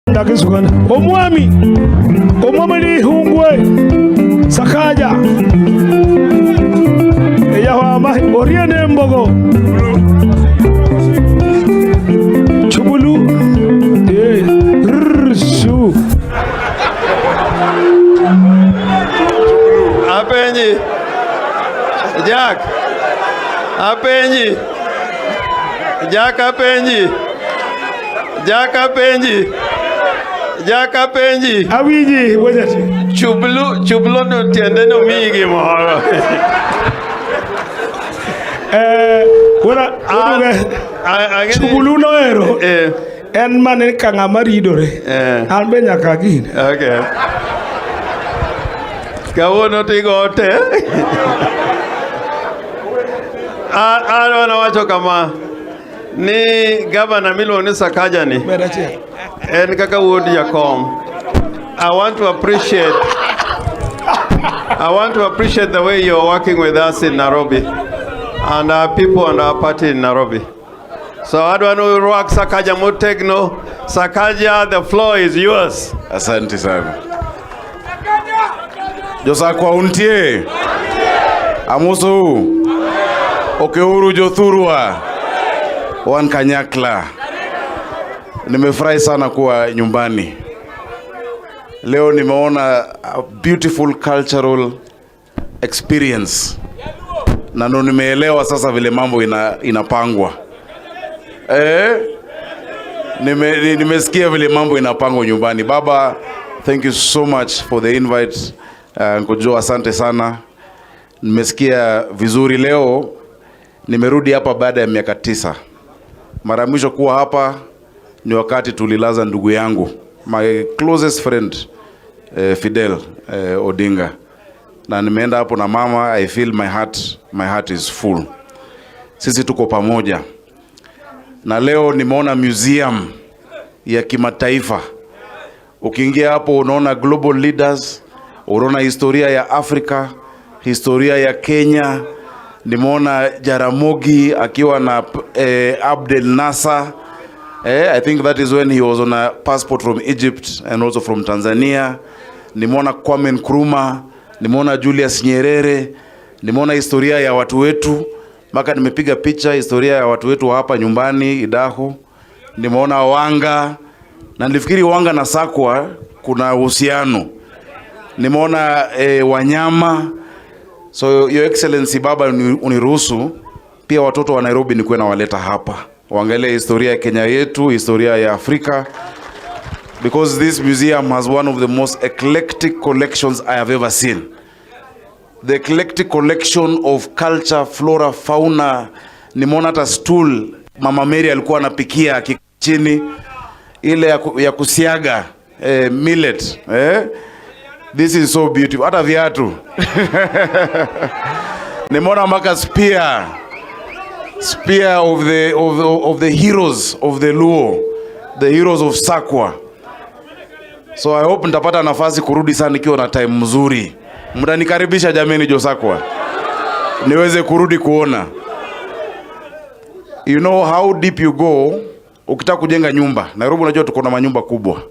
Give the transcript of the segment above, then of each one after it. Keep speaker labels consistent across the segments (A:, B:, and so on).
A: Ndakisukana omwami, omwami Lihungwe Sakaja eyahwama oriene embogo chubulu rsu.
B: Apenji. Jack. Apenji. Jack apenji. Jack apenji. Jack apenji.
A: Awinji wechati.
B: Chublu, chublu no tiende no miyi gimoro.
A: Wona chubulu noero en mane ka ng'ama ridore an be nyaka gine.
B: Okay. Kawuono tigo te. An wacho kama ni gavana miluongo ni Sakaja ni
A: Med achiel.
B: En kaka wuod Jakom. I want to appreciate the way you're working with us in Nairobi and our people and our party in Nairobi. So adwa ni urwak Sakaja motegno. Sakaja, the floor is yours.
C: Asante sana. Josakwa untie? Amosou. Okeuru jothurwa. Wan kanyakla. Nimefurahi sana kuwa nyumbani. Leo nimeona a beautiful cultural experience. Na ndo nimeelewa sasa vile mambo inapangwa. Nimesikia vile mambo inapangwa nyumbani. Baba, thank you so much for the invite. Nkojo, asante sana. Nimesikia vizuri leo. Nimerudi hapa baada ya miaka 9. Mara ya mwisho kuwa hapa ni wakati tulilaza ndugu yangu, my closest friend, Fidel Odinga, na nimeenda hapo na mama. I feel my heart is full. Sisi tuko pamoja, na leo nimeona museum ya kimataifa. Ukiingia hapo unaona global leaders, unaona historia ya Afrika, historia ya Kenya. Nimeona Jaramogi akiwa na Abdel Nasser. I think that is when he was on a passport from Egypt and also from Tanzania. Nimeona Kwame Nkrumah, nimeona Julius Nyerere, nimeona historia ya watu wetu mpaka nimepiga picha historia ya watu wetu wa hapa nyumbani Idaho. Nimeona Wanga na nilifikiri Wanga na Sakwa kuna uhusiano. Nimeona wanyama. So Your Excellency Baba, uniruhusu pia watoto wa Nairobi nikuwe nawaleta hapa waangalie historia ya Kenya yetu, historia ya Afrika, because this museum has one of the most eclectic collections I have ever seen. The eclectic collection of culture, flora, fauna. Nimeona hata stool Mama Mary alikuwa anapikia chini ile ya kusiaga millet. This is so beautiful. Hata viatu. Nimeona mpaka spear. Spear of the heroes of the Luo, the heroes of Sakwa. So I hope nitapata nafasi kurudi sana nikiwa na time mzuri. Mtanikaribisha jameni, Josakwa, niweze kurudi kuona. You know how deep you go ukitaka kujenga nyumba. Nairobi unajua tuko na manyumba kubwa.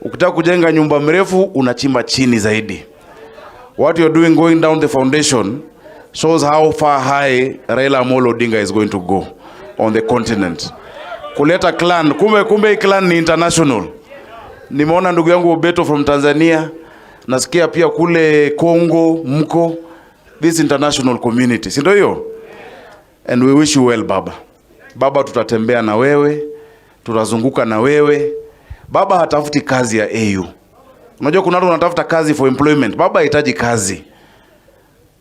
C: Ukitaka kujenga nyumba mrefu unachimba chini zaidi. What you're doing, going down the foundation, shows how far high Raila Amolo Odinga is going to go on the continent. Kuleta clan, kumbe hii clan ni international. Nimeona ndugu yangu Obeto from Tanzania, nasikia pia kule Congo mko this international community, si ndio hiyo? And we wish you well, baba. Baba, tutatembea na wewe, tutazunguka na wewe. Baba hatafuti kazi ya AU. Unajua kuna watu wanatafuta kazi for employment. Baba hahitaji kazi.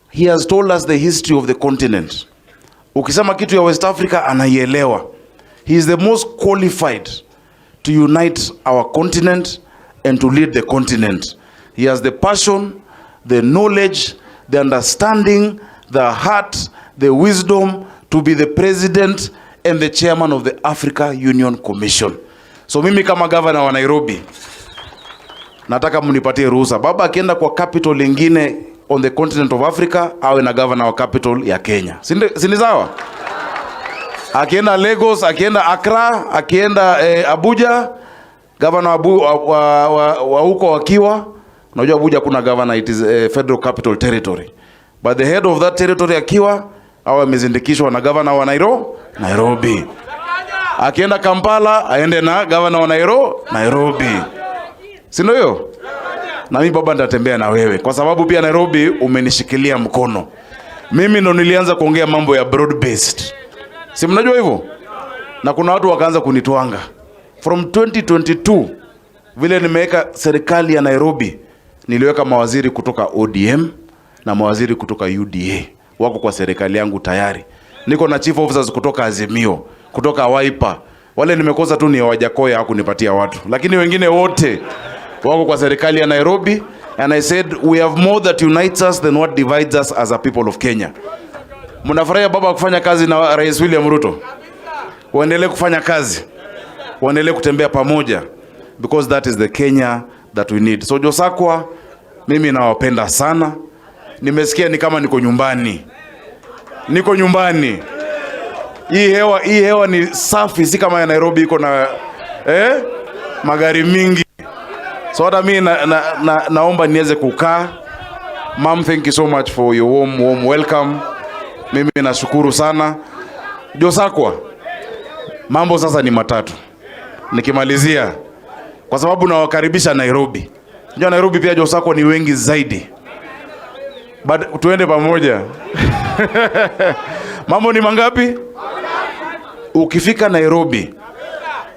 C: He has told us the history of the continent. Ukisema kitu ya West Africa anaielewa. He is the most qualified to unite our continent and to lead the continent. He has the passion, the knowledge, the understanding, the heart, the wisdom to be the president and the chairman of the Africa Union Commission. So mimi kama governor wa Nairobi nataka mnipatie ruhusa. Baba akienda kwa capital ingine on the continent of Africa awe na governor wa capital ya Kenya. Si ni sawa? Akienda Lagos, akienda Accra, akienda Abuja, Gavana wa huko wakiwa, unajua Abuja kuna governor, it is a Federal Capital Territory. But the head of that territory akiwa au amesindikishwa na governor wa Nairobi. Akienda Kampala aende na governor wa Nairobi. Si ndio hiyo? Na mimi, baba, nitatembea na wewe kwa sababu pia Nairobi umenishikilia mkono. Mimi ndo nilianza kuongea mambo ya broad based. Si mnajua hivyo? Na kuna watu wakaanza kunitwanga. From 2022, vile nimeweka serikali ya Nairobi, niliweka mawaziri kutoka ODM na mawaziri kutoka UDA wako kwa serikali yangu tayari. Niko na chief officers kutoka Azimio, kutoka Wiper. Wale nimekosa tu ni Wajackoyah, hakunipatia watu, lakini wengine wote wako kwa serikali ya Nairobi. And I said we have more that unites us than what divides us as a people of Kenya. Mnafurahia baba kufanya kazi na Rais William Ruto? Waendelee kufanya kazi, waendelee kutembea pamoja because that is the Kenya that we need. So Josakwa, mimi nawapenda sana. Nimesikia ni kama niko nyumbani, niko nyumbani. Hii hewa ni safi, si kama ya Nairobi iko na magari mingi. So hata mi naomba niweze kukaa. Mom, thank you so much for your warm, warm welcome. Mimi nashukuru sana. Josakwa, mambo sasa ni matatu. Nikimalizia, kwa sababu nawakaribisha Nairobi. Unajua Nairobi pia Josakwa ni wengi zaidi. But tuende pamoja. Mambo ni mangapi? Ukifika Nairobi,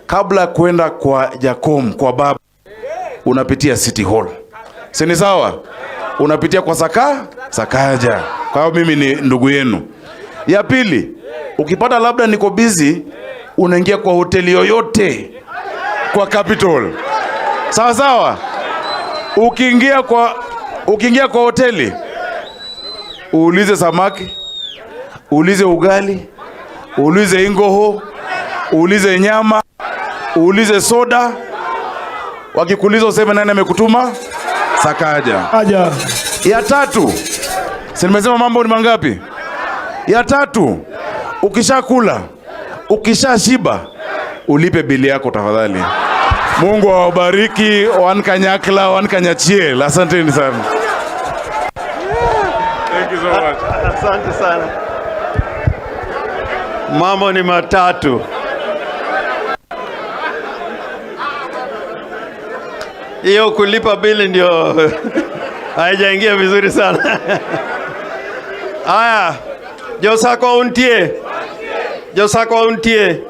C: kabla kwenda kwa Jakom, kwa baba, unapitia City Hall, si ni sawa? Unapitia kwa Sakaja. Kwa hiyo mimi ni ndugu yenu. Ya pili, ukipata labda niko busy, unaingia kwa hoteli yoyote kwa Capital, sawa sawa. Ukiingia kwa hoteli uulize samaki, uulize ugali, uulize ingoho, uulize nyama, uulize soda. Wakikuuliza useme nani amekutuma? Sakaja.
A: Aja.
C: Ya tatu, si nimesema mambo ni mangapi? Ya tatu, ukishakula, ukishashiba, ulipe bili yako tafadhali. Mungu awabariki. Wan kanyakla, wan kanyachiel. Asanteni sana. Thank you so much.
B: Asante sana. Mambo ni matatu. Hiyo kulipa bili ndio haijaingia vizuri sana. Haya, Josakwa untie. Josakwa untie.